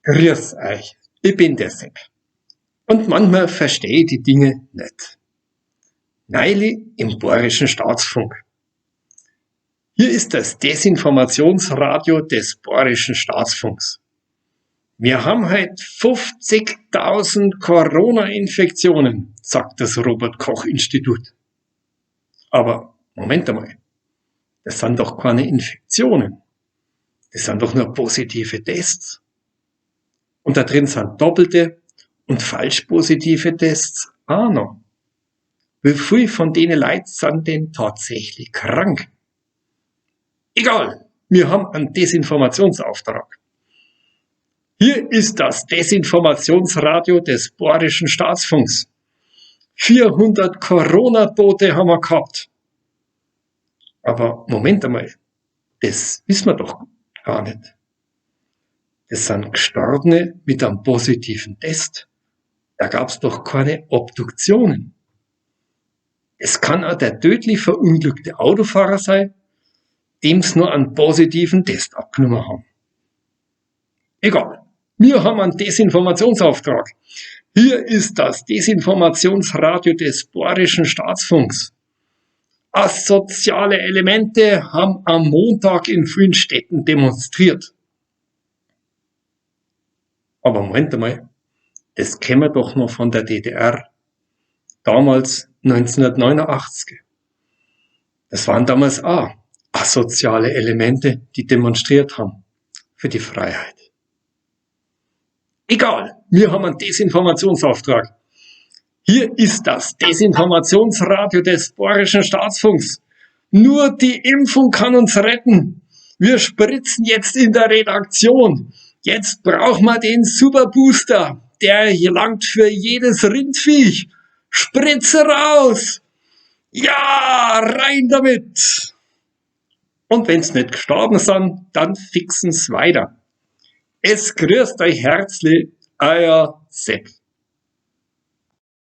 Grüß euch, ich bin der Sepp. Und manchmal verstehe ich die Dinge nicht. Neulich im Bayerischen Staatsfunk. Hier ist das Desinformationsradio des Bayerischen Staatsfunks. Wir haben heute 50.000 Corona-Infektionen, sagt das Robert-Koch-Institut. Aber Moment einmal, das sind doch keine Infektionen. Das sind doch nur positive Tests. Und da drin sind doppelte und falsch positive Tests auch noch. Wie viel von denen Leuten sind denn tatsächlich krank? Egal, wir haben einen Desinformationsauftrag. Hier ist das Desinformationsradio des Bayerischen Staatsfunks. 400 Corona-Tote haben wir gehabt. Aber Moment einmal, das wissen wir doch gar nicht. Das sind Gestorbene mit einem positiven Test. Da gab's doch keine Obduktionen. Es kann auch der tödlich verunglückte Autofahrer sein, dem's nur einen positiven Test abgenommen haben. Egal. Wir haben einen Desinformationsauftrag. Hier ist das Desinformationsradio des Bayerischen Staatsfunks. Asoziale Elemente haben am Montag in vielen Städten demonstriert. Aber Moment einmal, das kennen wir doch noch von der DDR. Damals 1989. Das waren damals auch asoziale Elemente, die demonstriert haben für die Freiheit. Egal, wir haben einen Desinformationsauftrag. Hier ist das Desinformationsradio des Bayerischen Staatsfunks. Nur die Impfung kann uns retten. Wir spritzen jetzt in der Redaktion. Jetzt brauchen wir den Superbooster. Der langt für jedes Rindviech. Spritze raus! Ja, rein damit! Und wenn's nicht gestorben sind, dann fixen's weiter. Es grüßt euch herzlich, euer Sepp.